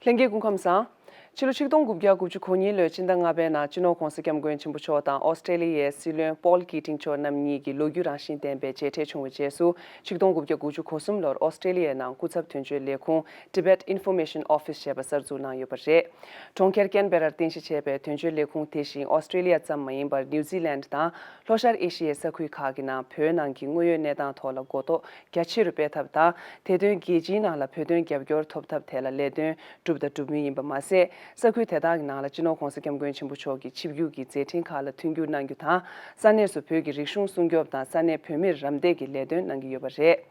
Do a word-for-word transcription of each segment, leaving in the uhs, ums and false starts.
ལྷན་རྒྱས་སྐུ་ཁམས་བཟང་། ཕྱི་ལོ་ཆིག་སྟོང་དགུ་བརྒྱ་དགུ་བཅུ་གོ་གཉིས་ལོའི་སྤྱི་ཟླ་ལྔ་པའི་ནང་སྤྱི་ནོར་༸གོང་ས་༸སྐྱབས་མགོན་ཆེན་པོ་མཆོག་དང་ཨོ་སི་ཀྲེ་ལི་ཡའི་སྲིད་བློན་པོལ་ཀི་ཏིང་མཆོག་རྣམ་གཉིས་ཀྱི་ལོ་རྒྱུས་རང་བཞིན་ལྡན་པའི་མཇལ་འཕྲད་བྱུང་བའི་རྗེས་སུ། ཆིག་སྟོང་དགུ་བརྒྱ་དགུ་བཅུ་གོ་གསུམ་ལོར་ཨོ་སི་ཀྲེ་ལི་ཡའི་ནང་སྐུ་ཚབ་དོན་གཅོད་ལས་ཁུངས་Tibet Information Office ཞེས་པ་གསར་འཛུགས་གནང་ཡོད་པ་རེད། གྲོང་ཁྱེར་ཀན་བེ་རར་རྟེན་གཞི་བྱས་པའི་དོན་གཅོད་ལས་ཁུངས་དེ་བཞིན་ཨོ་སི་ཀྲེ་ལི་ཡ་ཙམ་མ་ཡིན་པར་ནིའུ་ཛི་ལན་དང་ལྷོ་ཤར་ཨེ་ཤི་ཡའི་ས་ཁུལ་ཁག་གི་ནང་བོད་ནང་གི་དངོས་ཡོད་གནས་སྟངས་ཐོག་ལ་གོ་རྟོགས་རྒྱ་ཆེ་རུ་སྤེལ་ཐབས་དང་། དེ་དོན་རྒྱལ་སྤྱིའི་ནང་ལ་བོད་དོན་རྒྱབ་སྐྱོར་ཐོབ་ཐབས་ཐད་ལ་ལས་དོན་བསྒྲུབས་དང་སྒྲུབ་མུས་ཡིན་པ་མ་ཟད། ས་ཁུལ་དེ་དག་གི་ནང་ལ་སྤྱི་ནོར་༸གོང་ས་༸སྐྱབས་མགོན་ཆེན་པོ་མཆོག་གི་ཆིབས་བསྒྱུར་གྱི་མཛད་འཕྲིན་ཁག་ལ་མཐུན་འགྱུར་གནང་རྒྱུ་དང་། ས་གནས་སུ་བོད་ཀྱི་རིག་གཞུང་སྲུང་སྐྱོབ་དང་ས་གནས་བོད་མིར་རམ་འདེགས་ཀྱི་ལས་དོན་གནང་གི་ཡོད་པ་རེད།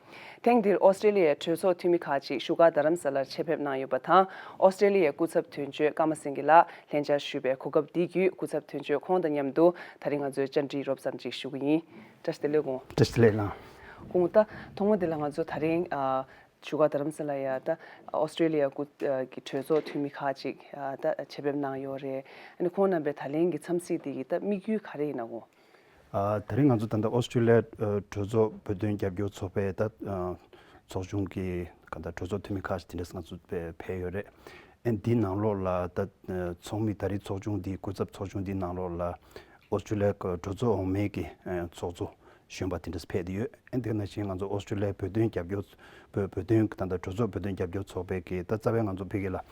ཐེངས་འདིར་ཨོ་སི་ཀྲེ་ལི་ཡའི་གྲོས་ཚོགས་འཐུས་མི་ཁག་ཅིག་བཞུགས་སྒར་རྡ་རམ་ས་ལར་ཆེད་ཕེབས་གནང་ཡོད་པ་དང་། ཨོ་སི་ཀྲེ་ལི་ཡའི་སྐུ་ཚབ་དོན་གཅོད་ཀརྨ་སེང་གེ་ལགས་ལྷན་བཅར་ཞུས་པའི་གོ་སྐབས་འདི་བརྒྱུད། སྐུ་ཚབ་དོན་གཅོད་ཁོང་དང་མཉམ་དུ་ད་རིང་ང་ཚོས་བཅར་འདྲི་རོབ་ཙམ་ཅིག་ཞུ་གི་ཡིན། བཀྲ་ཤིས་བདེ་ལེགས་སྐུ་ངོ། བཀྲ་ཤིས་བདེ་ལེགས་ལགས། སྐུ་ངོ། ད་ཐོག་མ་འདི་ལ་ང་ཚོ་ད་རིང་ཨ་བཞུགས་སྒར་རྡ་རམ་ས་ལ་ཡ་ད་ཨོ་སི་ཀྲེ་ལི་ཡ་སྐུ་ཨ་གི་གྲོས་ཚོགས་འཐུས་མི་ཁག་ཅིག་ཨ་ད་ཆེད་ཕེབས་གནང་ཡོད་རེད། ཨ་ནི་ཁོང་རྣམ་པའི་ད་ལན་གྱི་འཚམས་གཟིགས་འདི་གི་ད་དམིགས་ཡུལ་ག་རེ་ཡིན་ན་སྐུ་ངོ། ཨ་ད་རིང་ང་ཚོ་ད་ལྟ་ཨོ་སི་ཀྲེ་ལི་ཡ་ཨ་གྲོས་ཚོགས་བོད་དོན་རྒྱབ་སྐྱོར་ཚོགས་པའི་ད་ཨ་ཚོགས་ཆུང་གི་ག་ད་གྲོས་ཚོགས་འཐུས་མི་ཁག་ཅིག་དེ་འདྲས་ང་ཚོ་ཕེ་ཕེབས་ཡོད་རེད། ཨ་ནི་འདིའི་ནང་ལོགས་ལ་ད་ཨ་ཚོགས་མི་ད་རེས་ཚོགས་ཆུང་འདི་སྐུ་ཚབ་ཚོགས་ཆུང་འདིའི་ནང་ལོགས་ལ་ཨོ་སི་ཀྲེ་ལི་ཡ་གི་གྲོས་ཚོགས་འོག་མའི་གི་ཨ་ཚོགས་གཙོ་གཞོན་པ་དེ་འདྲས་ཕེབས་བསྡད་ཡོད། ཨ་ནི་དེ་ནང་བཞིན་ང་ཚོ་ཨོ་སི་ཀྲེ་ལི་ཡ་བོད་དོན་རྒྱབ་སྐྱོར་བོད་བོད་དོན་ད་ལྟ་གྲོས་ཚོགས་བོད་དོན་རྒྱབ་སྐྱོར་ཚོགས་པའི་གི་ད་རྩ་བའི་ང་ཚོ་ཕ་གི་ལ་ཨ་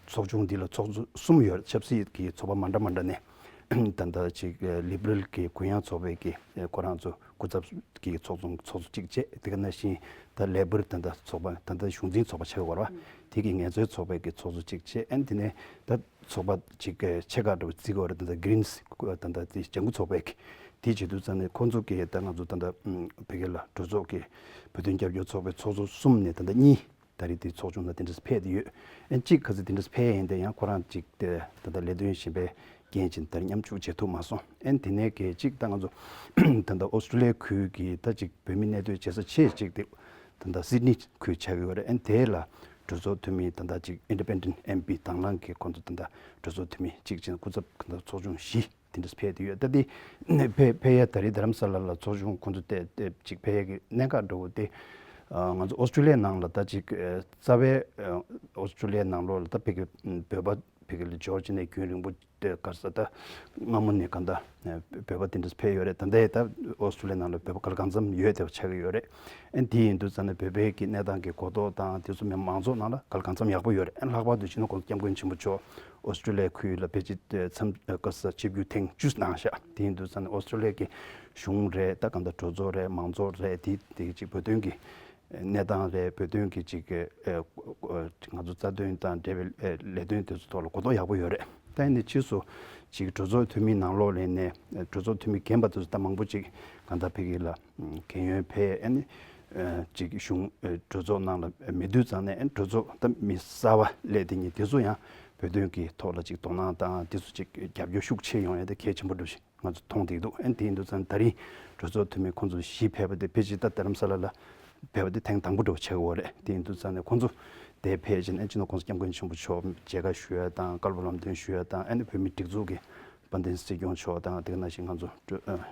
ཚོགས་ཆུང་འདི་ལ་ཚོགས་གཙོ་གསུམ་ཡོད། ཆབ་སྲིད་ཀྱི་ཚོགས་པ་མ་འདྲ་མ་འདྲ་ནས་ད་ལྟ་ཅིག་ལི་བྷ་རལ་གྱི་གུ་ཡངས་ཚོགས་པའི་གི་ཁོ་རང་ཚོ་སྐུ་ཚབ་ཀྱི་ཚོགས་གཙོ་ཚོགས་གཙོ་གཅིག་བྱས། དེ་ག་ནང་བཞིན་ད་ལེ་བྷར་ད་ལྟ་ཚོགས་པ་ད་ལྟ་གཞུང་འཛིན་ཚོགས་པ་ཆགས་ཡོད་རེད་བ། དེ་གི་ངལ་རྩོལ་ཚོགས་པའི་གི་ཚོགས་གཙོ་གཅིག་བྱས། ཨ་ནི་དེ་ནས་ད་ཚོགས་པ་ཅིག་ཆེ་ཁག་འདྲ་བོ་བརྩི་དགོས་རེད། ད་ལྟ་གྷི་རིན་སི་ད་ལྟ་དེ་ལྗང་ཁུ་ཚོགས་པའི་གི་དེ་བྱེད་དུས་ཙམ་ནས་ཁོང་ཚོ་གི་ད་ང་ཚོ་ད་ལྟ་ཕ་གི་ལ་གྲོས་ཚོགས་ཀྱི་བོད་དོན་རྒྱབ་སྐྱོར་ཚོགས་པའི་ཚོགས་གཙོ་གསུམ་ནས་ད་ལྟ་གཉིས་ད་རེས་དེ་ཚོགས་ཆུང་ལ་དེ་འདྲས་ཕེབས་ཏེ་ཡོད། ཨན་གཅིག་ག་ཚོད་དེ་འདྲས་ཕེབས་ཡིན་དེ་ཡང་ཁོ་རང་གཅིག་དེ་ད་ལྟ་ལས་དོན་གཞན་པའི་རྐྱེན་ཅིག་ད་མཉམ་ཞུགས་བྱེད་ཐུབ་མ་སོང་། ཨན་དེ་ནས་གལ་གཅིག་ད་ང་ཚོ་ད་ལྟ་ཨོ་སི་ཀྲུ་ལི་ཡའི་ཁུལ་གྱི་ད་ཅིག་བོད་མི་གནས་སྡོད་བྱེད་ས་ཆེ་གཅིག་དེ་ད་ལྟ་སིད་ནི་ཁུལ་ཆགས་ཀྱི་ཡོད་རེད། ཨན་དེ་ལ་གྲོས་ཚོགས་འཐུས་མི་ད་ལྟ་ཅིག་ཨིན་ཌི་པེན་ཌེན་ཊི་ཨེམ་པི་དང་བླངས་ཀྱི་ཁོང་ཚོ་ད་ལྟ་གྲོས་ཚོགས་འཐུས་མི་གཅིག་ཅན་སྐུ་ཚབ་ད་ལྟ་ཚོགས་ཆུང་བཞི་དེ་འདྲས་ཕེབས་ཏེ་ཡོད། ད་དེ་ཕེ་ཕེ་ཡ་ད་རེས་རྡ་རམ་ས་ལ་ལ་ཚོགས་ཆུང་ཁོང་ཚོ་བལྟས་བལྟས་ཅིག་ཕེ་ཡ་གི་གནད་འགག་འདྲ་བོ་དེ་ང་ཚོ་ཨོ་སི་ཀྲུ་ལི་ཡའི་ནང་ལ་ད་ཅིག་རྩ་བའི་ཨོ་སི་ཀྲུ་ལི་ཡའི་ནང་ལོགས་ལ་ད་ཕ་གི་བོད་པ་ཕ་གི་ལ་འབྱོར་བྱས་ནས་རྒྱུན་རིང་པོ་དེ་ག་ས་ད་སྔ་མོ་ནས་གང་ད་བོད་པ་དེ་འདྲས་ཕེབས་ཡོད་རེད། ད་ལྟའི་ད་ཨོ་སི་ཀྲུ་ལི་ཡའི་ནང་ལ་བོད་པ་ག་ལ་གང་འཚམ་ཡོད་དེ་བ་ཆགས་ཀྱི་ཡོད་རེད། ཨན་དེ་ཡིན་དུས་ཙམ་ནས་བོད་པའི་གི་གནས་སྟངས་ཀྱི་གོ་རྟོགས་དང་དེ་ཚོ་མི་མང་ཚོགས་ནང་ལ་ག་ལ་གང་འཚམ་ཡག་པོ་ཡོད་རེད། ཨན་ལྷག་པར་དུ་སྤྱི་ནོར་༸གོང་ས་༸སྐྱབས་མགོན་ཆེན་པོ་མཆོག་ཨོ་སི་ཀྲུ་ལི་ཡའི་ཁུལ་ལ་ཕེབས་ཀྱི་མཚམས་བཀའ་ས་ཆིབས་བསྒྱུར་ཐེངས་བཅུ་གནང་ཤག་དེ་ཡིན་དུས་ཙམ་ནས་ཨོ་སི་ཀྲུ་ལི་ཡ་གི་གཞུང་རེད། ད་གང་ལྟར་གྲོས་ཚོགས་རེད། མང་ཚོགས་རེད། དེ་དེ་ཅིག་བོད་དོན་གྱི་གནས་སྟངས་རེད། བོད་དོན་གྱི་ཅིག་ང་ཚོ་རྩ་དོན་དང་འབྲེལ་བའི་ལས་དོན་དེ་ཚོ་ཐོག་ལ་གོ་རྟོགས་ཡག་པོ་ཡོད་རེད། ད་ཡིན་ནའི་ཕྱིས་སུ་ཅིག་གྲོས་ཚོགས་འཐུས་མི་ནང་ལོགས་ལ་ནས་གྲོས་ཚོགས་འཐུས་མི་རྒན་པ་དེ་ཚོ་ད་མང་པོ་ཅིག་གང་ལྟར་ཕ་གི་ལ་རྒན་ཡོལ་ཕེབས། ཨ་ནི་ཅིག་གཞུང་གྲོས་ཚོགས་ནང་ལ་མེད་དུས་ཙང་ནས་ཨ་ནི་གྲོས་ཚོགས་ད་མི་གསར་བ་སླེབས་དེ་ཉིད་དེ་ཚོ་ཡང་བོད་དོན་གྱི་ཐོག་ལ་ཅིག་དོ་སྣང་དང་དེ་ཚོ་ཅིག་རྒྱབ་སྐྱོར་ཤུགས་ཆེ་ཡོང་ཡ་དེ་གལ་ཆེན་པོ་འདྲ་ཞིག་ང་ཚོ་མཐོང་བསྡད་འདུག་ཨ་ནི་དེ་ཡིན་དུས་ཙང་ད་རིང་གྲོས་ཚོགས་འཐུས་མི་ཁོང་ཚོ་བཞི་ཕེབས་པ་དེ་ཕལ་ཆེར་ད་རྡ་རམ་ས་ལ་ལ་ཕེབས་པ་དེ་ཐེངས་དང་པོ་འདྲ་བོ་ཆགས་ཀྱི་ཡོད་རེད། དེ་ཡིན་དུས་ཙང་ནས་ཁོང་ཚོ་དེ་ཕེབས་བྱས་ནས་སྤྱི་ནོར་༸གོང་ས་༸སྐྱབས་མགོན་ཆེན་པོ་མཆོག་མཇལ་ཁ་ཞུ་ཡ་དང་བཀའ་སློབ་ལམ་སྟོན་ཞུ་ཡ་དང་། ཨ་ནི་བོད་མིའི་སྒྲིག་འཛུགས་ཀྱི་དཔལ་ལྡན་སྲིད་སྐྱོང་མཆོག་དང་དེ་ག་ནང་བཞིན་ང་ཚོ་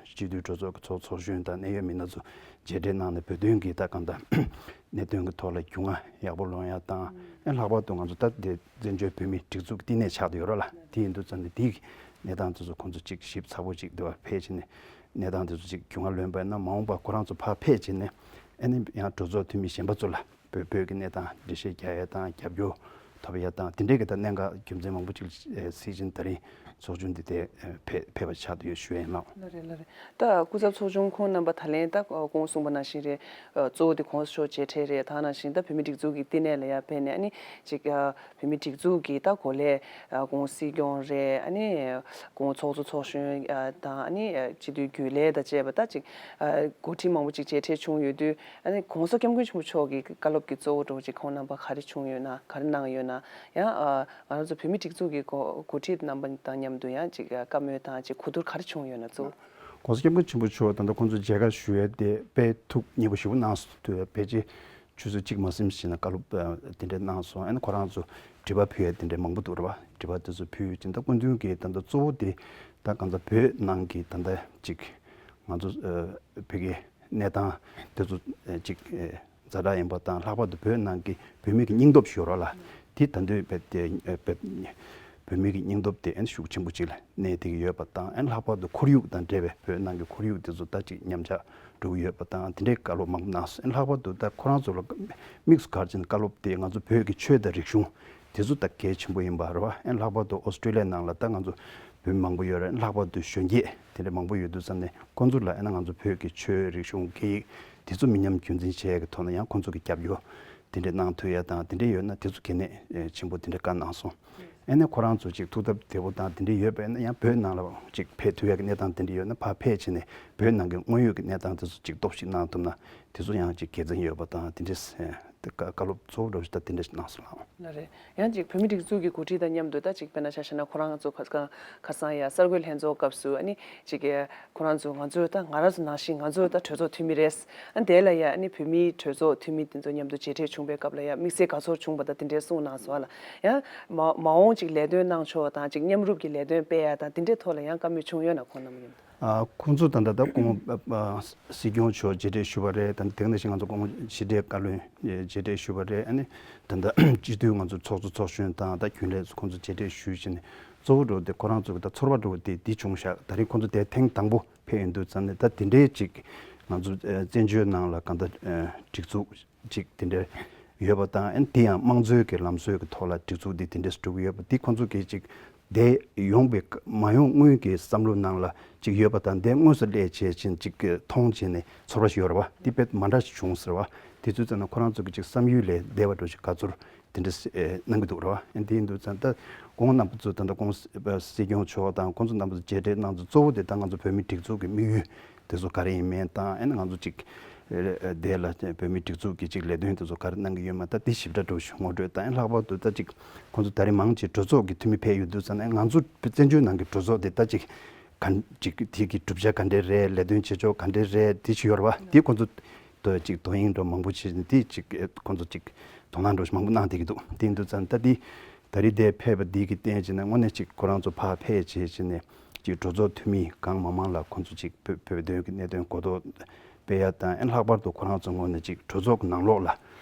སྤྱི་འཐུས་གྲོས་ཚོགས་ཀྱི་ཚོགས་ཚོགས་གཞོན་དང་གནད་ཡོད་མི་སྣ་ཚོ་མཇལ་འཕྲད་གནང་ནས་བོད་དོན་གྱི་ད་གང་ལྟར་གནད་དོན་གྱི་ཐོག་ལ་རྒྱུས་མངའ་ཡག་པོ་ལོན་ཡ་དང་། ཨ་ནི་ལྷག་པར་དུ་ང་ཚོ་ད་དེ་བཙན་བྱོལ་བོད་མིའི་སྒྲིག་འཛུགས་ཀྱི་བསྟི་གནས་ཆགས་བསྡད་ཡོད་རེད་ལ། དེ་ཡིན་དུས་ཙང་ནས་དེའི་གནས་སྟངས་དེ་ཚོ་ཁོང་ཚོ་ཅིག་ཞིབ་ཚགས་པོ་ཅིག་འདི་བ་ཕེབས་བྱས་ནས་གནས་སྟངས་དེ་ཚོ་ཅིག་རྒྱུས་མངའ་ལོན་པ་ཡིན་ན་མ་འོངས་པར་ཁོ་རང་ཚོ་ཕར་ཕེབས་བྱས་ནས་ཨ་ནི་ཡང་གྲོས་ཚོགས་འཐུས་མི་གཞན་པ་ཚོ་ལ་བོད་བོད་ཀྱི་གནས་སྟངས་འགྲེལ་བཤད་རྒྱག་ཡ་དང་རྒྱབ་སྐྱོར་ཐོབ་ཡ་དང་དེ་འདྲའི་གི་ད་གནད་འགག་རྒྱུ་མཚན་མང་པོ་ཅིག་སེལ་བཞིན་ད་རིང་ཚོགས་ཆུང་འདི་དེ་ཕེབས་ཕེབས་པ་ཆགས་བསྡད་ཡོད་ཞུ་ཡ་ཡིན་ལགས། ལགས་རེད། ལགས་རེད། ད་སྐུ་ཚབ་ཚོགས་ཆུང་ཁོང་རྣམ་པ་ད་ལན་ད་གོང་གསུངས་པ་ནང་བཞིན་རེད། གཙོ་བོ་དེ་གོང་ས་མཆོག་མཇལ་འཕྲད་རེད། ད་ནང་བཞིན་ད་བོད་མི་སྒྲིག་འཛུགས་ཀྱི་བསྟི་གནས་ལ་ཡར་ཕེབས་ནས་ཨ་ནི་ཅིག་བོད་མི་སྒྲིག་འཛུགས་ཀྱི་ད་གོ་ལའི་ཨ་གོང་སྲིད་སྐྱོང་རེད། ཨ་ནི་གོང་ཚོགས་གཙོ་ཚོགས་གཞོན་ཨ་དང་ཨ་ནི་སྤྱི་འཐུས་རྒྱུན་ལས་དང་བཅས་པ་ད་ཅིག་ཨ་འགོ་ཁྲིད་མང་པོ་ཅིག་མཇལ་འཕྲད་བྱུང་ཡོད་དུས། ཨ་ནི་གོང་ས་སྐྱབས་མགོན་ཆེན་པོ་མཆོག་གི་བཀའ་སློབ་ཀྱི་གཙོ་བོ་འདྲ་བོ་ཅིག་ཁོང་རྣམ་པ་ག་རེ་བྱུང་ཡོད་ན། ག་རེ་གནང་ཡོད་ན། ཡང་ཨ་ང་རང་ཚོ་བོད་མི་སྒྲིག་འཛུགས་ཀྱི་འགོ་འགོ་ཁྲིད་རྣམ་པ་དང་མཉམ་དུ་ཡང་ཅིག་ཨ་བཀའ་མོལ་དང་ཅིག་གོ་བསྡུར་ག་རེ་བྱུང་ཡོད་ན་གཙོ་བོ། གོང་ས་སྐྱབས་མགོན་ཆེན་པོ་མཆོག་ད་ལྟ་ཁོང་ཚོ་མཇལ་ཁ་ཞུ་ཡས་དེ་དཔེ་ཐུགས་མཉེས་པོ་ཞེ་པོ་གནང་སོང་། དུས་ཕལ་ཆེར་ཆུ་ཚོད་གཅིག་མ་ཟིན་ཞིག་ན་བཀའ་སློབ་ཨ་དེ་འདྲ་གནང་སོང་། ཨ་ནི་ཁོ་རང་ཚོ་དྲི་བ་ཕུལ་ཡས་དེ་འདྲ་མང་པོ་འདུག་རེད་བ། དྲི་བ་དེ་ཚོ་ཕུལ་ཅིང་ད་སྐུ་མདུན་གྱིས་ད་ལྟ་གཙོ་བོ་དེ་ད་གང་ལྟར་བོད་ནང་གི་ད་ལྟ་ཅིག་ང་ཚོ་ཨ་བོད་ཀྱི་གནས་སྟངས་དེ་ཚོ་ཨ་ཅིག་ཨ་ཛ་དྲག་ཡིན་པ་དང་། ལྷག་པར་དུ་བོད་ནང་གི་བོད་མི་གི་སྙིང་སྟོབས་ཤོར་བ་ལ་ དེ་ད་དུང་བོད་དེ་བོད་བོད་མི་གི་སྙིང་སྟོབས་དེ་ཨན་ཤུགས་ཆེན་པོ་ཅིག་ལ་གནས་བསྡད་ཀྱི་ཡོད་པ་དང་། ཨན་ལྷག་པར་དུ་ཁོར་ཡུག་དང་འབྲེལ་བའི་བོད་ནང་གི་ཁོར་ཡུག་དེ་ཚོ་ད་ཅིག་ཉམས་ཆག་འགྲོ་གི་ཡོད་པ་དང་། དེ་འདྲའི་བཀའ་སློབ་མང་པོ་གནང་སོང་། ཨན་ལྷག་པར་དུ་ད་ཁོ་རང་ཚོ་ལ་དམིགས་སུ་བཀར་ཅིང་བཀའ་སློབ་དེ་ང་ཚོ་བོད་ཀྱི་ཆོས་དང་རིག་གཞུང་དེ་ཚོ་ད་གལ་ཆེན་པོ་ཡིན་པ་རེད་བ། ཨན་ལྷག་པར་དུ་ཨོ་སི་ཀྲི་ལི་ཡ་ནང་ལ་ད་ང་ཚོ་བོད་མི་མང་པོ་ཡོད་རེད། ཨན་ལྷག་པར་དུ་གཞོན་སྐྱེས་དེ་འདྲ་མང་པོ་ཡོད་དུས་ཙམ་ནས་ཁོང་ཚོ་ལ་ཨ་ན་ང་ཚོ་བོད་ཀྱི་ཆོས་རིག་གཞུང་སྐད་ཡིག་དེ་ཚོ་མི་ཉམས་རྒྱུན་འཛིན་བྱེད་ཡག་གི་ཐོག་ནས་ཡང་ཁོང་ཚོ་གི་རྒྱབ་སྐྱོར་དེ་འདྲ་གནང་ཐུབ་ཡ་དང་། དེ་འདྲ་ཡོད་ན་དེ་ཚོ་གལ་གནད་ཆེན་པོ་དེ་འདྲ་བཀའ་གནང་སོང་། ཨ་ནི་ཁོ་རང་ཚོ་ཅིག་ཐུགས་སྟབས་བདེ་པོ་དང་དེ་འདྲ་ཡོད་པ་ཡིན་ན་ཡང་བོད་ནང་ལ་ཅིག་ཕེབས་ཐུབ་ཡ་གི་གནས་སྟངས་དེ་འདྲ་ཡོད་ན་ཕར་ཕེབས་བྱས་ནས་བོད་ནང་གི་དངོས་ཡོད་ཀྱི་གནས་སྟངས་དེ་ཚོ་ཅིག་རྟོག་ཞིབ་གནང་ཐུབ་ན་དེ་ཚོ་ཡང་ཅིག་དགེ་མཚན་ཡོད་པ་དང་། དེ་འདྲ་བཀའ་སློབ་གཙོ་བོ་འདྲ་ཞིག་ད་དེ་འདྲ་ཞིག་གནང་སོང་ལགས། ལགས་རེད། ཡང་ཅིག་བོད་མི་སྒྲིག་འཛུགས་ཀྱི་འགོ་ཁྲིད་དང་མཉམ་དུ་ད་ཅིག་དཔེར་ན་ཆ་བཞག་ན་ཁོ་རང་ཚོ་ཁ་ཁ་སང་ཡ་གསར་འགོད་ལྷན་ཚོགས་སྐབས་སུ་ཨ་ནི་ཅིག་གི་ཁོ་རང་ཚོ་ང་ཚོ་ད་ང་རང་ཚོ་ནང་བཞིན་ང་ཚོ་ད་གྲོས་ཚོགས་འཐུས་མི་རེད། ཨ་དེ་ལ་ཡ་ཨ་ནི་བོད་མིའི་གྲོས་ཚོགས་འཐུས་མི་དེ་ཚོ་མཉམ་དུ་མཇལ་འཕྲད་བྱུང་བའི་སྐབས་ལ་ཡ་དམིགས་བསལ་དགའ་ཚོར་བྱུང་བ་ད་དེ་འདྲའི་གསུངས་གནང་སོང་ལ། ཡང་མ་མ་འོངས་ཅིག་ལས་དོན་གནང་ཕྱོགས་དང་ཅིག་མཉམ་རུབ་ཀྱི་ལས་དོན་སྤེལ་ཡ་དང་དེ་འདྲའི་ཐོག་ལ་ཡང་བཀའ་མོལ་བྱུང་ཡོད་ན་ཁོང་རྣམ་མཉམ་དུ། ཨ་ཁོང་ཚོ་ད་ལྟ་ད་སྐུ་ངོ་ཨ་ཨ་སྲིད་སྐྱོང་མཆོག་མཇལ་འཕྲད་ཞུས་པ་རེད། ད་དེ་ག་ནང་བཞིན་ང་ཚོ་སྐུ་ངོ་ཕྱི་དྲིལ་བཀའ་བློན་མཇལ་འཕྲད་ཞུས་པ་རེད། ཨ་ནི་ད་ལྟ་སྤྱི་འཐུས་ང་ཚོ་ཚོགས་གཙོ་ཚོགས་གཞོན་དང་ད་རྒྱུན་ལས་ཁོང་ཚོ་མཇལ་འཕྲད་ཞུས་བྱས་ནས་གཙོ་བོ་འགྲོ་དེ་ཁོ་རང་ཚོ་གི་ད་ཚོར་བ་འགྲོ་དེ་འདི་བྱུང་ཤག་ད་རིང་ཁོང་ཚོ་དེ་ཐེངས་དང་པོ་ཕེབས་ཡོང་དུས་ཙམ་ནས་ད་དེ་འདྲའི་ཅིག་ང་ཚོ་ཨ་བཙན་བྱོལ་ནང་ལ་གང་ལྟར་ཨ་སྒྲིག་འཛུགས་ཅིག་དེ་འདྲ་ཡོད་པ་དང་། ཨན་དེ་ཡང་དམངས་གཙོའི་གི་ལམ་སྲོལ་གི་ཐོག་ལ་སྒྲིག་འཛུགས་འདི་དེ་འདྲ་སྒྲུབ་ཀྱི་ཡོད་པ་འདི་ཁོང་ཚོ་གིས་ཅིག་དེ་ཡོང་པའི་མ་ཡོང་སྔོན་གྱི་བསམ་བློ་ནང་ལ་ཅིག་ཡོད་པ་དང་། དེ་དངོས་སུ་སླེབས་བྱས་ཕྱིན་ཅིག་མཐོང་བྱས་ནས་ཚོར་བ་ཞིག་ཡོད་རེད་བ། འདི་དཔེ་མ་འདྲ་ཞིག་བྱུང་ཟེར་བ། དེ་ཚོའི་རྩ་ན་ཁོ་རང་ཚོ་གི་ཅིག་བསམ་ཡུལ་ལས་འདས་པ་འདྲ་ཞིག་དགའ་ཚོར་དེ་འདྲ་ཨེ་གནང་གི་འདུག་རེད་བ། ཨན་དེ་ཡིན་དུས་ཙང་ད་ཁོང་རྣམ་པ་ཚོ་ད་ལྟ་ཁོང་སྲིད་སྐྱོང་མཆོག་དང་ཁོང་ཚོ་རྣམ་པ་ཚོ་མཇལ་འཕྲད་གནང་ཚོ་གཙོ་བོ་དེ་ད་ང་ཚོ་བོད་མི་སྒྲིག་འཛུགས་ཀྱི་དམིགས་ཡུལ་དེ་ཚོ་ག་རེ་ཡིན་མིན་དང་། ཨ་ནི་ང་ཚོ་ཅིག་ཨེ་དེ་ལ་བོད་མིའི་སྒྲིག་འཛུགས་ཀྱི་ཅིག་ལས་དོན་དེ་ཚོ་ག་རེ་གནང་གི་ཡོད་མེད་ད་དེ་ཞིབ་ཕྲ་འདྲ་བོ་ཞིག་ངོ་སྤྲོད་དང་། ཨ་ནི་ལྷག་པར་དུ་ད་ཅིག་ཁོང་ཚོ་ད་རེས་མང་ཆེ་གྲོས་ཚོགས་ཀྱི་འཐུས་མི་ཕེབས་ཡོད་དུས་ཙང་ནས་ང་ཚོ་བཙན་བྱོལ་ནང་གི་གྲོས་ཚོགས་དེ་ད་ཅིག་ག་ཅིག་དེ་གི་གྲུབ་ཆ་ག་འདྲས་རེད། ལས་དོན་བྱེད་ཕྱོགས་ག་འདྲས་རེད། དེ་ཞིག་ཡོད་རེད་བ། དེ་ཁོང་ཚོ་ད་ཅིག་དོ་དབྱིངས་འདྲ་མང་པོ་བྱས་ནས་དེ་ཅིག་ཁོང་ཚོ་ཅིག་དོ་སྣང་འདྲ་མང་པོ་གནང་བསྡད་ཀྱི་འདུག་དེ་ཡིན་དུས་ཙང་ད་དེ་ད་རེས་དེ་ཕེབས་པ་འདི་གི་རྟེན་བྱས་ནས་དངོས་གནས་ཅིག་ཁོ་རང་ཚོ་ཕར་ཕེབས་བྱས་བྱས་ནས་ཅིག་གྲོས་ཚོགས་འཐུས་མི་གང་མང་མང་ལ་ཁོང་ཚོ་ཅིག་བོད་བོད་དོན་གྱི་གནད་དོན་གོ་རྟོགས་སྤེལ་ཡ་དང་། ཨན་ལྷག་པར་དུ་ཁོ་རང་ཚོ་ངོས་ནས་ཅིག་གྲོས་ཚོགས་ཀྱི་ནང་ལོགས་ལ་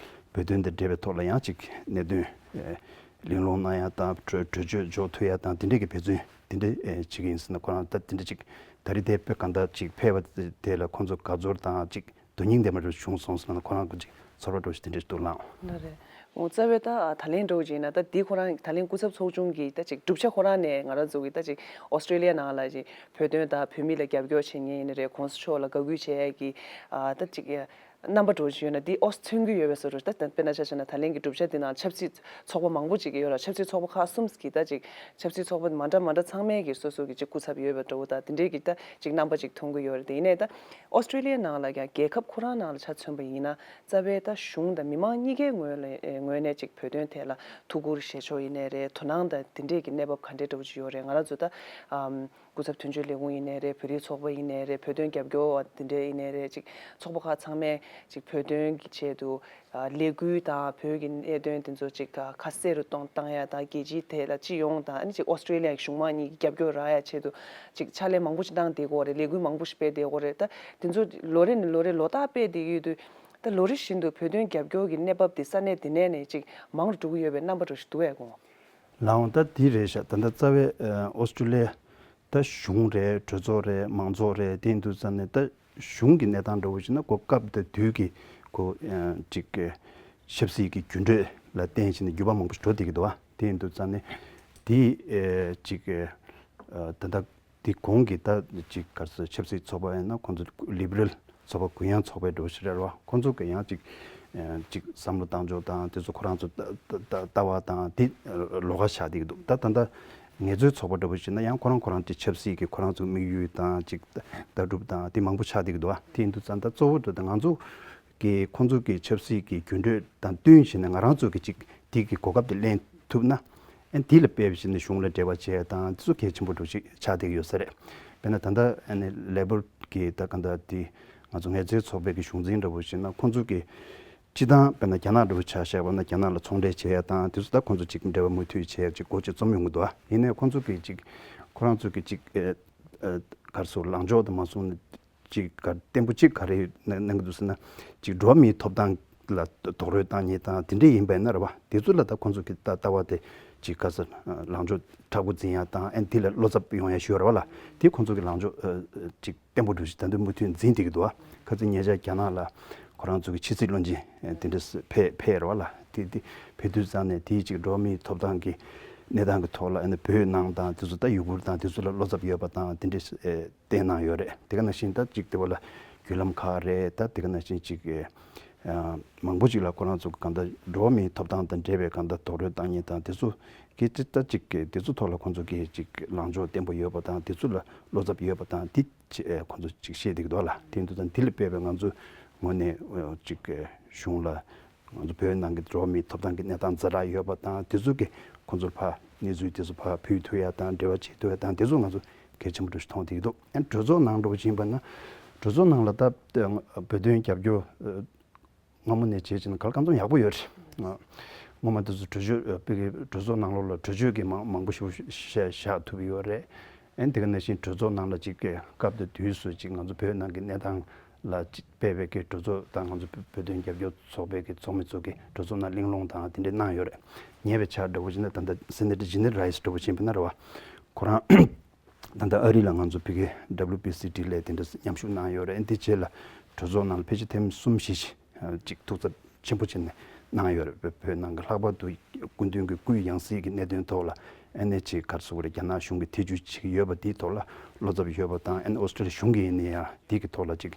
བོད་དོན་དང་འབྲེལ་བའི་ཐོག་ལ་ཡང་ཅིག་གནད་དོན་ཨེ་གླེང་སློང་གནང་ཡ་དང་། གྲོས་གྲོས་ཆོད་འཇོག་ཐུབ་ཡ་དང་། དེ་འདྲས་ཀྱི་འབད་བརྩོན་དེ་འདྲས་ཨེ་བྱེད་ཀྱི་ཡིན་ཟེར་ན། ཁོ་རང་ད་དེ་འདྲས་ཅིག་ད་རེས་དེ་དཔེ་གང་ལྟར་ཅིག་ཕེབས་པ་དེ་ལ་ཁོང་ཚོ་དགའ་ཚོར་དང་ཅིག་དོ་སྙིང་ལྡན་པ་འདྲ་བྱུང་སོང་ཟེར་ན། ཁོ་རང་གི་ཅིག་ཚོར་བ་འདྲ་ཞིག་དེ་འདྲ་ཞིག་འདུག་ལགས། ལགས་རེད། འོ་རྩ་བའི་ད་ད་ལན་འདྲ་བོ་ཅིག་ཡིན་ན་ད་འདི་ཁོ་རང་ད་ལན་སྐུ་ཚབ་ཚོགས་ཆུང་གི་ད་ཅིག་གྲུབ་ཆ་ཁོ་རང་ནས་ང་རང་ཚོ་གི་ད་ཅིག་ཨོ་སི་ཀྲི་ལི་ཡ་ནང་ལ་ཅིག་བོད་དོན་དང་བོད་མི་ལ་རྒྱབ་སྐྱོར་བྱེད་མཁན་ཡིན་ན་རེད། གོང་ས་མཆོག་ལ་དགའ་གུས་བྱེད་ཡས་ཀྱི་ཨ་ད་ཅིག་རྣམ་པ་འདྲ་བོ་ཅིག་ཡོད་ན་འདི་ཨོ་མཚོན་གྱི་ཡོད་པའི་བཟོ་འདྲ། ད་དཔེར་ན་ཆ་བཞག་ན་ད་ལན་གྱི་གྲུབ་ཆ་འདི་ནང་ཆབ་སྲིད་ཚོགས་པ་མང་པོ་ཅིག་ཡོད་ར། ཆབ་སྲིད་ཚོགས་པ་ཁག་གསུམ་གྱི་ད་ཅིག་ཆབ་སྲིད་ཚོགས་པ་མ་འདྲ་མ་འདྲ་ཚང་མའི་གི་སོ་སོ་གི་ཅིག་སྐུ་ཚབ་ཡོད་པ་འདྲ་བོ་ད་དེ་འདྲའི་གི་ད་ཅིག་རྣམ་པ་ཅིག་མཐོང་གི་ཡོད་རེད། དེ་ཡིན་ནའི་ད་ཨོ་སི་ཀྲི་ལི་ཡ་ནང་ལ་ཀྱང་རྒྱལ་ཁབ་ཁོ་རང་ནང་ལ་ཆ་མཚོན་པ་ཡིན་ན་རྩ་བའི་ད་གཞུང་དང་མི་མང་གཉིས་ཀའི་ངོས་ལ་ངོས་ནས་ཅིག་བོད་དོན་ཐད་ལ་ཐུགས་ཁུར་བཞེས་ཕྱོགས་ཡིན་ནའི་རེད། དོ་སྣང་དང་དེ་འདྲས་ཀྱི་གནས་བབ་ག་འདྲས་འདྲ་བོ་ཅིག་ཡོད་རེད། ང་རང་ཚོ་ད་ཨམ་སྐུ་ཚབ་དོན་གཅོད་ལས་ཁུངས་ཡིན་ནའི་རེད། བོད་རིགས་ཚོགས་པ་ཡིན་ནའི་རེད། བོད་དོན་རྒྱབ་སྐྱོར་བ་དེ་འདྲས་ཡིན་ནའི་རེད། ཅིག་ཚོགས་པ་ཁག་ཚང་མས་ཅིག་བོད་དོན་གྱི་ཆེད་དུ་ཨ་ལས་འགུལ་དང་བོད་ཀྱི་གནད་དོན་དེ་ཚོ་ཅིག་ཁ་ཁ་གསལ་རུ་གཏོང་བཏང་ཡ་དང་། རྒྱལ་སྤྱིའི་ཐད་ལ་སྤྱི་ཡོངས་དང་ཨ་ནི་ཅིག་ཨོ་སི་ཀྲི་ལི་ཡ་གཞུང་མང་གཉིས་ཀྱི་རྒྱབ་སྐྱོར་རག་ཡ་ཆེད་དུ་ཅིག་ཕྱག་ལས་མང་པོ་ཞིག་བཏང་བསྡད་ཀྱི་ཡོད་རེད། ལས་འགུལ་མང་པོ་ཞིག་སྤེལ་བསྡད་ཀྱི་ཡོད་རེད། ད་དེ་ཚོ་ལོ་རེ་ནས་ལོ་རེ་ལོ་ལྟར་སྤེལ་བསྡད་ཀྱི་ཡོད་དུས་ད་ལོ་རེ་བཞིན་དུ་བོད་དོན་རྒྱབ་སྐྱོར་གྱི་གནས་བབ་དེ་ས་གནས་དེ་ནས་ནས་ཅིག་མང་རུ་འགྲོ་གི་ཡོད་པའི་རྣམ་པ་འདྲ་ཞིག་འདུག་གས་སྐུ་ངོ། ལགས་འོང་། ད་འདི་རེད་ཤག་ད་ལྟ་རྩ་བའི་ཨ་ཨོ་སི་ཀྲི་ལི་ཡ་ད་གཞུང་རེད། གྲོས་ཚོགས་རེད། མང་ཚོགས་རེད། དེ་ཡིན་དུས་ཙང་ནས་ད་གཞུང་གི་གནས་སྟངས་འདྲ་བོ་ཞིག་ན་གོ་སྐབས་དང་དུས་ཀྱི་གོ་ཨ་ཅིག་ཨ་ཆབ་སྲིད་ཀྱི་འགྱུར་འགྲོས་ལ་བརྟེན་བྱས་ནས་འགྱུར་བ་མང་པོ་ཞིག་འགྲོ་བསྡད་ཀྱི་འདུག་བ། དེ་ཡིན་དུས་ཙང་ནས་དེ་ཨ་ཅིག་ཨ་ད་ལྟ་དེ་གོང་གི་ད་ཅིག་ག་རེ་ཟེར། ཆབ་སྲིད་ཚོགས་པ་ཡིན་ན་ཁོང་ཚོ་ལི་བྷི་རལ་ཚོགས་པ། གུ་ཡངས་ཚོགས་པའི་འགྲོ་ཞིག་རེད་བ། ཁོང་ཚོ་གི་ཡང་ཅིག་ཨ་ཅིག་བསམ་བློ་བཏང་ཕྱོགས་དང་དེ་ཚོ་ཁོ་རང་ཚོ་ལྟ་ལྟ་ལྟ་བ་དང་དེ་ལོགས་ཀ་ཆགས་བསྡད་ཀྱི་འདུག་ད་ད་ལྟ་ངལ་རྩོལ་ཚོགས་པ་འདྲ་བོ་ཞིག་ན་ཡང་ཁོ་རང་ཁོ་རང་གི་ཆབ་སྲིད་ཀྱི་ཁོ་རང་ཚོ་དམིགས་ཡུལ་དང་ཅིག་ལྟ་གྲུབ་དང་དེ་མང་པོ་ཆགས་བསྡད་ཀྱི་འདུག་བ། དེ་ཡིན་དུས་ཙང་ད་གཙོ་བོ་འདྲ་ད་ང་ཚོ་གི་ཁོང་ཚོ་གི་ཆབ་སྲིད་ཀྱི་འགྱུར་འགྲོས་དང་བསྟུན་བྱས་ནས་ང་རང་ཚོ་གི་ཅིག་དེ་གི་གོ་སྐབས་དེ་ལེན་ཐུབ་ན། ཨན་དེ་ལ་དཔེ་བཞིན་གཞུང་ལ་འབྲེལ་བ་བྱས་དང་དེ་ཚོ་གལ་ཆེན་པོ་འདྲ་ཞིག་ཆགས་བསྡད་ཡོད་ས་རེད། དཔེར་ན་ད་ལྟ་ཨ་ནི་ལེ་བྷར་གྱི་ད་ག་འདྲ་དེ་ང་ཚོ་ངལ་རྩོལ་ཚོགས་པའི་གི་གཞུང་འཛིན་འདྲ་བོ་ཞིག་ན་ཁོང་ཚོ་གི་སྤྱི་བཏང་དཔེར་ན་རྒྱ་ནག་འདྲ་བོ་ཆ་བཞག་པ་ན་རྒྱ་ནག་ལ་ཚོང་འབྲེལ་བྱེད་ཡ་དང་དེ་ཚོ་ད་ཁོང་ཚོ་ཅིག་འབྲེལ་བ་མུ་མཐུད་བྱེད་ཡ་ཅིག་འགོ་ཅིག་རྩོམ་ཡོང་གི་འདུག་ཨ་ཡིན་ནའི་ཁོང་ཚོ་གི་ཅིག་ཁོ་རང་ཚོ་གི་ཅིག་ཨ་ཨ་ག་རེ་ཟེར་ལངས་ཕྱོགས་དང་མ་སོང་ནས་ཅིག་ག་བརྟན་པོ་ཅིག་ག་རེ་གནང་གནང་གི་འདུག་ཟེར་ན། ཅིག་འགྲོ་བ་མིའི་ཐོབ་ཐང་ ལ་རྡོག་རོལ་བཏང་མཁན་དང་དེ་འདྲས་ཡིན་པ་ཡིན་ན་རེད་བ། དེ་ཚོ་ལ་ད་ཁོང་ཚོ་གི་ད་ལྟ་བ་དེ་ཅིག་ག་ས་ལངས་ཕྱོགས་མཁྲེགས་པོ་འཛིན་ཡ་དང་ཨན་དེ་ལ་བློ་འཚབ་ཡོང་ཡ་ཞུ་བ་རེད་བ་ལ། དེ་ཁོང་ཚོ་གི་ལངས་ཕྱོགས་ཅིག་བརྟན་པོ་འགྲོ་ཞིག་ད་དུང་མུ་མཐུད་འཛིན་བསྡད་ཀྱི་འདུག་བ། ཁ་སང་ཉེ་ཆར་རྒྱ་ནག་ལ་ཁོ་རང་ཚོ་གི་ཕྱི་སྲིད་བློན་ཆེན་དེ་འདྲས་ཕེབས་ཕེབས་རེད་བ་ལ། དེ་དེ་ཕེབས་དུས་ཙང་ནས་དེའི་ཅིག་འགྲོ་བ་མིའི་ཐོབ་ཐང་གི་གནས་སྟངས་ཀྱི་ཐོག་ལ་ཨ་ནི་བོད་ནང་དང་དེ་ཚོ་ད་ཡུ་གུར་དང་དེ་ཚོ་ལ་བློ་འཚབ་ཡོད་པ་དང་དེ་འདྲས་བསྟན་གནང་ཡོད་རེད། དེ་ག་ནང་བཞིན་ད་ཅིག་དེ་བ་ལ་བརྒྱུད་ལམ་ཁག་རེད། ད་དེ་ག་ནང་བཞིན་ཅིག་ཨ་མང་པོ་ཅིག་ལ་ཁོ་རང་ཚོ་གང་ལྟར་འགྲོ་བ་མིའི་ཐོབ་ཐང་དང་འབྲེལ་བའི་གང་ལྟར་རྡོག་རོལ་བཏང་མཁན་དང་དེ་ཚོ་གི་ཅིག་ད་ཅིག་དེ་ཚོ་ཐོག་ལ་ཁོང་ཚོ་གི་ཅིག་ལངས་ཕྱོགས་བརྟན་པོ་ཡོད་པ་དང་དེ་ཚོ་ལ་བློ་འཚབ་ཡོད་པ་དང་དེ་ཅིག་ཁོང་ཚོ་ཅིག་བཤད་བསྡད་ཀྱི་འདུག་ལ། དེ་འདུག་ཙང་དེ་ལ་དཔག་པའི་ང་ཚོ་ངོས་ནས་ཅིག་གཞུང་ལ་ང་ཚོ་བོད་ནང་གི་འགྲོ་བ་མིའི་ཐོབ་ཐང་གི་གནས་སྟངས་ཛ་དྲག་ཡོད་པ་དང་དེ་ཚོ་གི་ཁོང་ཚོར་ཕར་གནས་ཚུལ་དེ་ཚོ་ཕར་ཕུལ་ཐུབ་ཡ་དང་འབྲེལ་བ་བྱེད་ཐུབ་ཡ་དང་དེ་ཚོ་ང་ཚོ་གལ་ཆེན་པོ་འདྲ་ཞིག་མཐོང་བསྡད་ཀྱི་འདུག་ཨ་གྲོས་ཚོགས་ནང་འགྲོ་བ་ཕྱིན་པ་ན་གྲོས་ཚོགས་ནང་ལ་ད་བོད་དོན་རྒྱབ་སྐྱོར་སྔ་མོ་ནས་བྱས་ཕྱིན་གལ་གང་འཚམ་ཡག་པོ་ཡོད་རེད། སྔོན་མ་དེ་ཚོ་གྲོས་ཆོད་པའི་གྲོས་ཚོགས་ནང་ལོགས་ལ་གྲོས་ཆོད་ཀྱི་མང་མང་པོ་ཞིག་བཞག་ཐུབ་ཡོད་རེད། ཨན་དེ་ག་ནང་བཞིན་གྲོས་ཚོགས་ནང་ལ་ཅིག་སྐབས་དང་དུས་སུ་ཅིག་ང་ཚོ་བོད་ནང་གི་གནས་སྟངས་ལ་ཅིག་དཔག་པའི་གི་གྲོས་ཚོགས་དང་ང་ཚོ་བོད་དོན་རྒྱབ་སྐྱོར་ཚོགས་པའི་གི་ཚོགས་མི་ཚོ་གི་གྲོས་ཚོགས་ནང་གླེང་སློང་དང་དེ་འདྲ་གནང་ཡོད་རེད། ཉེ་བའི་ཆར་འདྲ་བོ་ཅིག་ན་ད་ལྟ་སེ་ནེ་ཊར་ཇེ་ནེལ་རའི་སི་འདྲ་བོ་ཅིག་ཡིན་པ་ན་རེད་བ། ཁོ་རང་ད་ལྟ་ཨ་རི་ལ་ང་ཚོ་བི་གེ་ཌབ་ལིའུ་པི་སི་ཌི་ལས་དེ་འདྲ་མཉམ་ཞུགས་གནང་ཡོད་རེད། ཨན་དེ་རྗེས་ལ་གྲོས་ཚོགས་ནང་ལ་ཕལ་ཆེར་ཐེངས་གསུམ་བཞི་ཞིག་ཅིག་ཐུགས་འཚབ་ཆེན་པོ་བྱས་ནས་གནང་ཡོད་རེད། བོད་ནང་གི་ལྷག་པར་དུ་སྐུ་མདུན་གྱི་སྐུའི་ཡང་སྲིད་ཀྱི་གནད་དོན་ཐོག་ལ་ཨ་ནེ་ཅིག་ག་རེ་ཟེར་དགོས་རེད། རྒྱ་ནག་གཞུང་གིས་ཐེ་བྱུས་བྱེད་ཀྱི་ཡོད་པ་དེའི་ཐོག་ལ་བློ་འཚབ་ཡོད་པ་དང་ཨ་ནེ་ཨོ་སི་ཀྲི་ལི་ཡ་གཞུང་གིས་ཡིན་ན་ཡང་དེ་གི་ཐོག་ལ་ཅིག་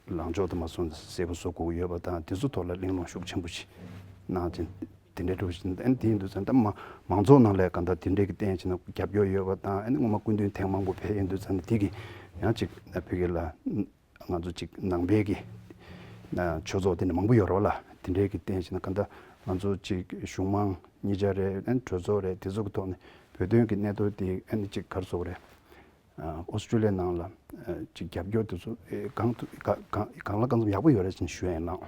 ལངས་ཕྱོགས་དུ་མ་སོང་གསལ་པོ་བཟོ་དགོས་ཀྱི་ཡོད་པ་དང་དེ་ཚོ་ཐོག་ལ་གླེང་སློང་ཤུགས་ཆེན་པོ་ཞིག་གནང་ཅིང་དེ་འདྲའི་འགྲོ་བཞིན་ཨ་ནེ་དེ་ཡིན་དུས་ཙང་ད་མ་མང་ཚོགས་ནང་ལ་གང་ལྟར་དེ་འདྲའི་གི་བསྟན་བྱས་ན་རྒྱབ་སྐྱོར་ཡོད་པ་དང་ཨ་ནེ་སྔོན་མ་སྐུ་མདུན་ཐེངས་མང་པོ་ཕེབས་ཡོད་དུས་ཙང་ནས་དེ་གི་ཡང་ཅིག་བོད་སྐད་ལ། ང་ཚོ་ཅིག་ནང་པའི་གི་ཆོས་ཚོགས་དེ་འདྲ་མང་པོ་ཡོད་རེད་བ་ལ། དེ་འདྲའི་གི་བསྟན་བྱས་ན་ག་འདྲ་ང་ཚོ་ཅིག་གཞུང་མང་གཉིས་ཆ་རེད། ཨན་གྲོས་ཚོགས་རེད། དེ་ཚོ་གི་ཐོག་ནས་བོད་དོན་གི་གནད་དོན་དེ་ཨན་ཅིག་ག་རེ་ཟེར་དགོས་རེད། ཨོ་སི་ཀྲི་ལི་ཡ་ནང་ལ་ཅིག་རྒྱབ་སྐྱོར་དེ་ཚོ་གང་ཐུབ་གང་གང་གང་ལ་གང་འཚམ་ཡག་པོ་ཡོད་རེད་ཅེས་ཞུ་ཡ་ཡིན་ནང་།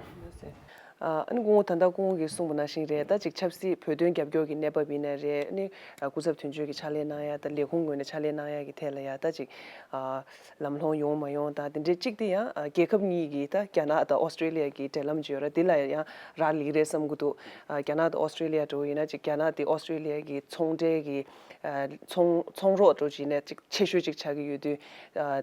ཨ་ནི་སྐུ་ངོ་ད་ལྟ་སྐུ་ངོ་གིས་གསུངས་པ་ནང་བཞིན་རེད། ད་ཅིག་ཆབ་སྲིད་བོད་དོན་རྒྱབ་སྐྱོར་གྱི་གནས་བབ་ཡིན་ན་རེད། ཨ་ནི་སྐུ་ཚབ་དོན་གཅོད་ཀྱི་ཕྱག་ལས་གནང་ཡ་དང་ལས་ཁུངས་ངོས་ནས་ཕྱག་ལས་གནང་ཡ་གི་ཐད་ལ་ཡ་ད་ཅིག་ལམ་ལྷོང་ཡོང་མ་ཡོང་དང་དེ་འདྲའི་གཅིག་དེ་ཡང་རྒྱལ་ཁབ་གཉིས་ཀྱི་ད་རྒྱ་ནག་དང་ཨོ་སི་ཀྲི་ལི་ཡ་གི་འབྲེལ་ལམ་ཅིག་ཡོད་ར། དེ་ལ་ཡང་རག་ལས་ཀྱི་རེད་བསམ་གྱི་འདུག་རྒྱ་ནག་དང་ཨོ་སི་ཀྲི་ལི་ཡ་འདྲ་བོ་ཡིན་ན་ཅིག་རྒྱ་ནག་དེ་ཨོ་སི་ཀྲི་ལི་ཡ་གི་ཚོང་འབྲེལ་གྱི་ཚོང་ཚོང་རོགས་འདྲ་བོ་ཅིག་ནས་ཅིག་ཆེ་ཤོས་ཅིག་ཆགས་ཀྱི་ཡོད་དུས།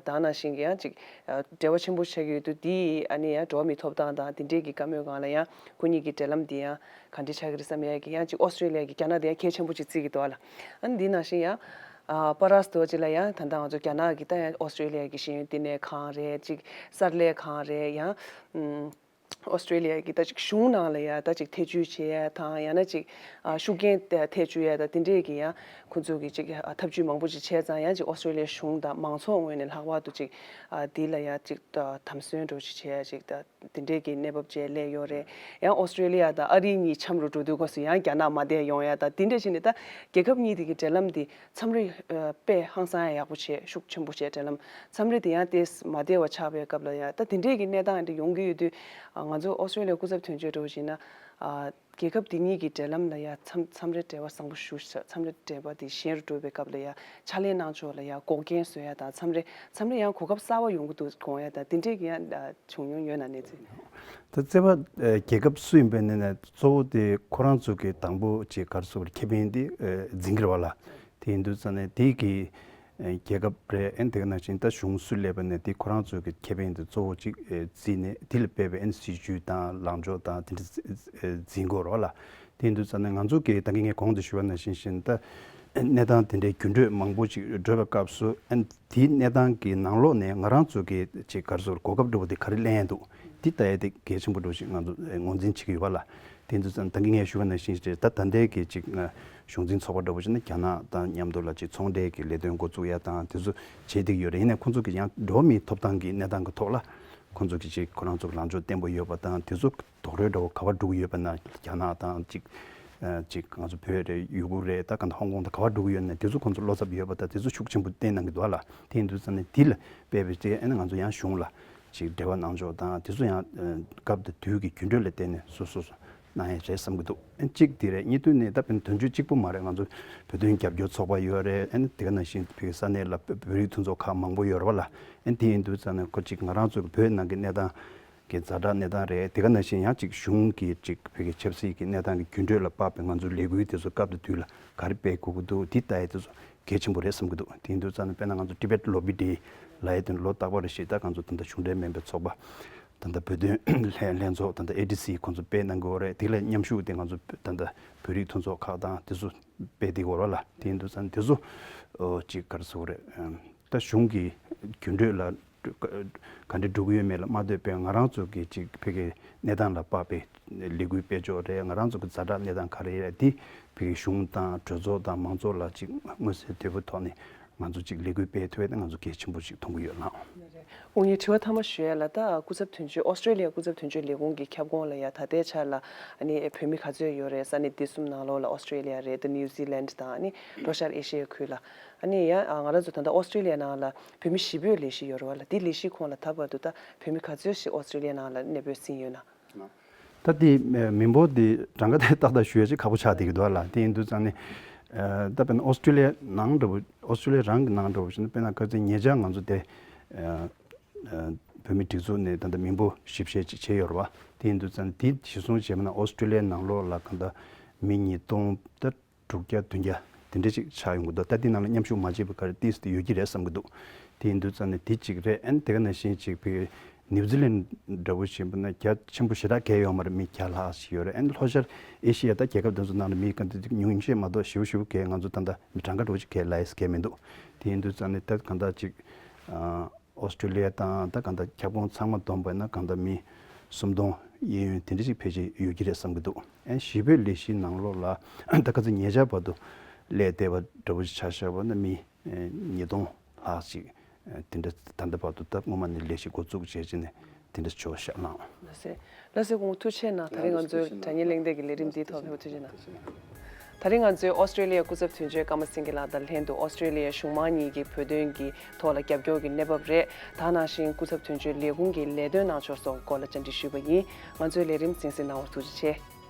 ད་ནང་བཞིན་གྱི་ཡང་ཅིག་འབྲེལ་བ་ཆེན་པོ་ཆགས་ཀྱི་ཡོད་དུས། དེ་ཨ་ནི་ཡང་འགྲོ་བ་མིའི་ཐོབ་ཐང་དང་དེ་འདྲས་ཀྱི་བཀའ་མོལ་སྒང་ལ་ཡང་ཁོ་གཉིས་ཀྱི་འབྲེལ་ལམ་དེ་ཡང་ག་འདྲས་ཆགས་ཀྱི་རེད་བསམ་ཡ་གི་ཡང་ཅིག་ཨོ་སི་ཀྲི་ལི་ཡ་གི་རྒྱ་ནག་དེ་ཡང་གལ་ཆེན་པོ་ཅིག་བརྩི་གི་འདུག་ཨ་ལ། ཨ་ནི་འདི་ནང་བཞིན་ཡང་ཨ་པ་ར་སི་ཏོ་ཅིག་ལ་ཡང་ད་ལྟ་ང་ཚོ་རྒྱ་ནག་གི་ད་ཡང་ཨོ་སི་ཀྲི་ལི་ཡ་གི་ཤེས་ཡོན་བསྟི་གནས་ཁང་རེད། ཅིག་གསར་ལས་ཁང་རེད། ཡང་ཨོ་སི་ཀྲི་ལི་ཡ་གི་ད་ཅིག་གཞུང་ནང་ལ་ཡང་ད་ཅིག་ཐེ་བྱུས་བྱེད་ཡ་དང་ཡང་ན་ཅིག་ཨ་ཤུགས་རྐྱེན་ཐེ་བྱུས་ཡ་དང་དེ་འདྲས་ཀྱི་ཡང་ཁོང་ཚོ་གི་ཅིག་ཨ་ཐབས་ཇུས་མང་པོ་ཅིག་བྱས་ཙང་ཡང་ཅིག་ཨོ་སི་ཀྲི་ལི་ཡ་གཞུང་དང་མང་ཚོགས་ངོས་ནས་ལྷག་པར་དུ་ཅིག་ཨ་འདི་ལ་ཡང་ཅིག་ད་དམ་སྲུང་འདྲ་བོ་ཅིག་བྱེད་ཡ་ཅིག་ད། དེ་འདྲས་ཀྱི་གནས་བབ་ཅིག་སླེབས་ཡོད་རེད། ཡང་ཨོ་སི་ཀྲི་ལི་ཡ་དང་ཨ་རི་གཉིས་འཆམ་རུ་འགྲོ་དུས་སྐབས་སུ་ཡང་རྒྱ་ནག་མ་བསྡད་ཡོང་ཡ་དང་དེ་འདྲས་བྱས་ནས་ད་རྒྱལ་ཁབ་གཉིས་དེ་གི་འབྲེལ་ལམ་དེ་མཚམས་རེ་ཨ་དཔེ་ཧང་སང་ཡ་ཡག་པོ་བྱས། ཤུགས་ཆེན་པོ་བྱས། འབྲེལ་ལམ་མཚམས་རེ་དེ་ཡང་ཏོག་ཙམ་མ་བདེ་བ་ཆགས་པའི་སྐབས་ལ་ཡ་ད་དེ་འདྲས་ཀྱི་གནས་སྟངས་དེ་ཡོང་གི་ཡོད་དུས། ཨ་ང་ཚོ་ཨོ་སི་ཀྲི་ལི་ཡ་སྐུ་ཚབ་དོན་གཅོད་འདྲ་བོ་བྱས་ན་ཨ། རྒྱལ་ཁབ་དེ་གཉིས་ཀྱི་འབྲེལ་ལམ་ལ་ཡང་མཚམས་མཚམས་རེ་འབྲེལ་བ་བཟང་པོ་ཞུ་ས། མཚམས་རེ་འབྲེལ་བ་དེ་ཞན་རུ་འགྲོ་བའི་སྐབས་ལ་ཡང་ཕྱག་ལས་གནང་ཕྱོགས་ལ་ཡང་འགོག་རྐྱེན་བཟོ་ཡ་དང་མཚམས་རེ་མཚམས་རེ་ཡང་གོ་སྐབས་གསར་བ་ཡོང་གི་འདུག་དགོངས་ཡ་དང་དེ་འདྲས་ཀྱི་ཡང་བྱུང་མྱོང་ཡོད་ན་གནས་ཚུལ། ད་བརྩེ་བ་རྒྱལ་ཁབ་སུ་ཡིན་པའི་ནང་ནས་གཙོ་བོ་དེ་ཁོ་རང་ཚོ་གི་དང་པོ་ཅིག་ག་རེ་ཟེར་དགོས་རེད། ཁེ་ཕན་དེ་འཛིན་གྱི་རེད་བ་ལ། དེ་ཡིན་དུས་ཙང་ནས་དེ་གི་རྒྱལ་ཁབ་རེད། ཨན་དེ་ག་ནང་བཞིན་ད་གཞུང་སུ་སླེབས་པ་ནས་དེ་ཁོ་རང་ཚོ་གི་ཁེ་ཕན་དེ་གཙོ་བོ་གཅིག་བརྩིས་ནས་དེ་ལ་དཔག་པའི་ཨན་སྲིད་ཇུས་དང་ལངས་ཕྱོགས་དང་དེ་འདྲ་འཛིན་དགོས་རེད་ལ། དེ་ཡིན་དུས་ཙང་ནས་ང་ཚོ་གི་ད་གིན་ངས་གོང་དུ་ཞུས་པ་ནང་བཞིན་བཞིན་ད་གནས་སྟངས་དེ་འདྲའི་འགྱུར་འགྲོས་མང་པོ་ཅིག་འགྲོ་བའི་སྐབས་སུ་ཨན་དེའི་གནས་སྟངས་ཀྱི་ནང་ལོགས་ནས་ང་རང་ཚོ་གི་ཅིག་ག་རེ་ཟེར་གོ་སྐབས་འདྲ་བོ་དེ་ག་རེ་ལེན་ཡ་འདུག་དེ་ལྟ་ཡ་དེ་གལ་ཆེན་པོ་འདྲ་བོ་ཞིག་ང་ཚོ་ངོས་འཛིན་བྱེད་ཀྱི་ཡོད་པ་ལ། དེ་ཚོ་ཙང་ད་གིན་ངས་ཞུ་བ་ནང་བཞིན་ཞིག་རེད། ད་ད་ལྟའི་གི་ཅིག་གཞུང་འཛིན་ཚོགས་པ་འདྲ་བོ་ཞིག་ནི་རྒྱ་ནག་དང་མཉམ་དུ་ལ་ཅིག་ཚོང་འབྲེལ་གྱི་ལས་དོན་འགོ་བཙུགས་ཡ་དང་དེ་ཚོ་བྱེད་བསྡད་ཀྱི་ཡོད་རེད། ཡིན་ནའི་ཁོང་ཚོ་གི་ཡང་འགྲོ་བ་མིའི་ཐོབ་ཐང་གི་གནས་སྟངས་ཀྱི་ཐོག་ལ་ཁོང་ཚོ་གི་ཅིག་ཁོ་རང་ཚོ་གི་ལངས་ཕྱོགས་བརྟན་པོ་ཡོད་པ་དང་དེ་ཚོ་རྡོག་རོལ་འདྲ་བོ་ག་པར་འགྲོ་གི་ཡོད་པ་ན་རྒྱ་ནག་དང་ཅིག་ཅིག་ང་ཚོ་བོད་རེད། ཡུ་གུར་རེད། ད་ག་ད་ཧོང་ཀོང་དང་ག་པར་འགྲོ་གི་ཡོད་ན་དེ་ཚོ་ཁོང་ཚོ་བློ་འཚབ་ཡོད་པ་དང་དེ་ཚོ་ཤུགས་ཆེན་པོ་བསྟན་གནང་གི་འདུག་ལ། དེ་ཡིན་དུས་ཙང་ནས་དེ་ལ་དཔག་པའི་ཅིག་ཨ་ནི་ང་ཚོ་ཡང་གཞུང་ལ། ཅིག་འབྲེལ་བ་གནང་ཕྱོགས་དང་དེ་ཚོ་ཡང་སྐབས་དང་དུས་ཀྱི་འགྱུར་འགྲོས་ལ་བརྟེན་ནས་སོ་སོ་སོ་གནང་ཡ་རེད་བསམ་གྱི་འདུག་ཨ་གཅིག་དེ་རེད། གཉིས་དོན་ནི་ད་དཔེར་ན་དོན་གཅོད་གཅིག་པུ་མ་རེད། ང་ཚོ་བོད་དོན་རྒྱབ་སྐྱོར་ཚོགས་པ་ཡོད་རེད། ཨ་ནི་དེ་ག་ནང་བཞིན་བོད་ས་གནས་ལ་བོད་རིགས་མཐུན་ཚོགས་ཁག་མང་པོ་ཡོད་རེད་བ་ལ། ཨ་ནི་དེ་ཡིན་དུས་ཙང་ནས་ཁོ་ཅིག་ང་རང་ཚོ་གི་བོད་ནང་གི་གནས་སྟངས་ གི་ཛ་དྲག་གནས་སྟངས་རེད། དེ་ག་ནང་བཞིན་ཡང་ཅིག་གཞུང་གི་ཅིག་བོད་ཀྱི་ཆབ་སྲིད་ཀྱི་གནས་སྟངས་ཀྱི་འགྱུར་འགྲོས་ལ་དཔག་པའི་ང་ཚོའི་ལས་འགུལ་དེ་ཚོ་སྐབས་དང་དུས་ལ་ག་རེ་སྤེལ་དགོས་ཀྱི་འདུག་དེ་ལྟ་ཡི་དེ་ཚོ་གལ་ཆེན་པོ་རེད་བསམ་གྱི་འདུག་དེ་ཡིན་དུས་ཙང་ནས་དཔེར་ན་ང་ཚོ་Tibet Lobby Day་ལབ་ཡ་དེ་ལོ་རྟག་པར་རེ་བཞིན་ད་ང་ཚོ་ད་ལྟ་གཞུང་འབྲེལ་མིན་པའི་ཚོགས་པ་ད་ལྟ་བོད་དོན་ལྷན་ལྷན་ཚོགས་ད་ལྟ་ཨེ་ཌི་སི་ཁོང་ཚོ་སྤེལ་གནང་གི་ཡོད་རེད། དེ་ལ་མཉམ་ཞུགས་དེ་ང་ཚོ་ད་ལྟ་བོད་རིགས་མཐུན་ཚོགས་ཁག་དང་དེ་ཚོ་སྤེལ་བསྡད་ཀྱི་ཡོད་རེད་ལ། དེ་ཡིན་དུས་ཙང་དེ་ཚོ་ཨོ་ཅིག་ག་རེ་ཟེར་དགོས་རེད། ད་གཞུང་གི་འགྱུར་འགྲོས་ལ་ག་འདྲ་འགྲོ་གི་ཡོད་མེད་ལ་མ་ལྟོས་པའི་ང་རང་ཚོ་གི་ཅིག་བོད་ཀྱི་གནས་སྟངས་ལ་དཔག་པའི་ལས་འགུལ་སྤེལ་ཕྱོགས་རེད། ང་རང་ཚོ་གི་ཛ་དྲག་གནས་སྟངས་ག་རེ་རེད། འདི་བོད་ཀྱི་གཞུང་དང་གྲོས་ཚོགས་དང་མང་ཚོགས་ལ་ཅིག་མངོན་གསལ་དོད་པོའི་ཐོག་ནས་ང་ཚོ་ཅིག་ལས་འགུལ་སྤེལ་ཐུབ་ཡ་དེ་ང་ཚོ་གལ་ཆེན་པོ་ཞིག་མཐོང་གི་ཡོད་ལགས། དབུ་བརྙེས་དྲི་བ་མཐའ་མ་ཞུ་ཡ་ལ། ད་སྐུ་ཚབ་དོན་གཅོད་ཨོ་སི་ཀྲེ་ལི་ཡ་སྐུ་ཚབ་དོན་གཅོད་ལས་ཁུངས་ཀྱི་ཁྱབ་ཁོངས་ལ་ཡ་ད་ལྟའི་ཆར་ལ་ཨ་ནི་བོད་མི་ག་ཚོད་ཡོད་རེད། ས་གནས་འདི་གསུམ་ནང་ལོགས་ལ་ཨོ་སི་ཀྲེ་ལི་ཡ་རེད། ད་ནིའུ་ཛི་ལན་དང་ཨ་ནི་ལྷོ་ཤར་ཨེ་ཤི་ཡའི་ཁུལ་ལ། ཨ་ནི་ཡ་ང་རང་ཚོ་ད་ལྟ་ཨོ་སི་ཀྲེ་ལི་ཡ་ནང་ལ་བོད་མི་བཞི་པོའི་ལས་གཞི་ཡོད་རེད་བ་ལ། འདི་ལས་གཞི་ཁོངས་ལ་ད་བར་དུ་ད་བོད་མི་ག་ཚོད་ཞིག་ཨོ་སི་ཀྲེ་ལི་ཡ་ནང་ལ་གནས་སྤོས་ཟིན་ཡོད་ན། ད་དེ་མི་འབོར་དེ་གྲངས་ཀ་དེ་ཏག་ཏག་ཞུ་ཡ་ཅིག་ཁག་པོ་ཆགས་བསྡད་ཀྱི་འདུག་ལ། དེ་ཡིན་དུས་ཙང་ནས་ད་དཔེར་ན་ཨོ་སི་ཀྲེ་ལི་ཡ་ནང་འདྲ་པོ་ཨོ་སི་ཀྲེ་ལི་ཡ་རང་གི་ནང་འདྲ་པོ་ཞུ་ན། དཔེར་ན་ཁ་སང་ཉེ་ཆར་ང་ཚོ་དེ་བོད་མི་སྒྲིག་འཛུགས་ནས་ད་ལྟ་མི་འབོར་ཞིབ་བཤེར་ཅིག་བྱས་ཡོད་རེད་བ། དེ་ཡིན་དུས་ཙང་དེ་གཞིར་བཟུང་བྱས་པ་ན་ཨོ་སི་ཀྲེ་ལི་ཡ་ནང་ལོགས་ལ་གང་ལྟར་མི་ཉིས་སྟོང་ད་དྲུག་བརྒྱ་བདུན་བརྒྱ་དེ་འདྲ་ཅིག་ཆགས་ཡོང་གི་འདུག་ད་དེ་ནང་ལ་མཉམ་ཞུགས་མ་བྱས་པ་ག་རེ་ཏོག་ཙམ་དེ་ཡོད་ཀྱི་རེད་བསམ་གྱི་འདུག་དེ་ཡིན་དུས་ཙང་ནས་དེ་གཅིག་རེད། ཨན་དེ་ག་ནང་བཞིན་ཅིག་བོད་ནིའུ་ཛི་ལན་འདྲ་བོ་ཞིག་ཡིན་པ་ན་རྒྱ་ཆེན་པོ་ཞེ་དྲག་གས་ཡོད་མ་རེད། མི་བརྒྱ་ལྷག་ཞིག་ཡོད་རེད། ཨན་ལྷོ་ཤར་ཨེ་ཤི་ཡ་ད་རྒྱལ་ཁབ་དེ་ཚོ་ནང་ལ་མི་ག་འདི་ཉུང་ཤས་མ་གཏོགས་ཞེ་པོ་ཞེ་པོ་གས་ང་ཚོ་ད་ལྟ་མི་གྲངས་ཀ་འདྲ་བོ་ཅིག་གས་ལ་ཡས་གས་མི་འདུག་དེ་ཡིན་དུས་ཙང་ནས་ད་གང་ལྟར་ཅིག་ཨ། ཨོ་སི་ཀྲི་ལི་ཡ་དང་ད་གང་ལྟར་ཁྱབ་ཁོངས་ཚང་མ་བསྡོམས་པ་ཡིན་ན་གང་ལྟར་མི་སུམ་སྟོང་གཡས་གཡོན་དེ་འདྲ་ཞིག་ཕལ་ཆེར་ཡོད་ཀྱི་རེད་བསམ་གྱི་འདུག་ཨན་བཞི་པའི་ལས་གཞིའི་ནང་ལོགས་ལ་ད་ག་ཚོད་ཉེ་ཆར་བར་དུ་སླེབས་བསྡད་པ་འདྲ་པོ་ཞིག་ཆ་བཞག་པ་ན་མི་ཉིས་སྟོང་ལྷག་ཅིག་དེ་འདྲ་ད་ལྟ་བར་དུ་ད་སྔོན་མ་ནས་ལས་གཞི་འགོ་བཙུགས་བྱས་རྗེས་ནས་དེ་འདྲ་བྱས་ཤག་ལགས། ལགས་སེ། ལགས་སེ་སྐུ་ངོ་ཐུགས་རྗེ་ཆེ་གནང་། ད་རིང་ང་ཚོའི་དྲ་བརྙན་གླེང་སྟེགས་ཀྱི་ལས་རིམ་འདིའི་ཐོག་ཕེབས་པར་ཐུགས་རྗེ་གནང་། ད་རིང་ང་ཚོས་ཨོ་སི་ཀྲི་ལི་ཡའི་སྐུ་ཚབ་དོན་གཅོད་ཀརྨ་སེང་གེ་ལགས་དང་ལྷན་དུ་ཨོ་སི་ཀྲི་ལི་ཡའི་གཞུང་མང་གཉིས་ཀྱི་བོད་དོན་གྱི་ཐོག་ལ་རྒྱབ་སྐྱོར་གྱི་གནས་བབ་རེད། ད་ནང་བཞིན་སྐུ་ཚབ་དོན་གཅོད་ལས་ཁུངས་ཀྱི་ལས་དོན་གནང་ཕྱོགས་སོགས་སྐོར་ལ་བཅར་འདྲི་ཞུས་པ་ཡིན། ང་ཚོའི་ལས་རིམ་གསན་གཟིགས་གནང་བར་ཐུགས་རྗེ་ཆེ།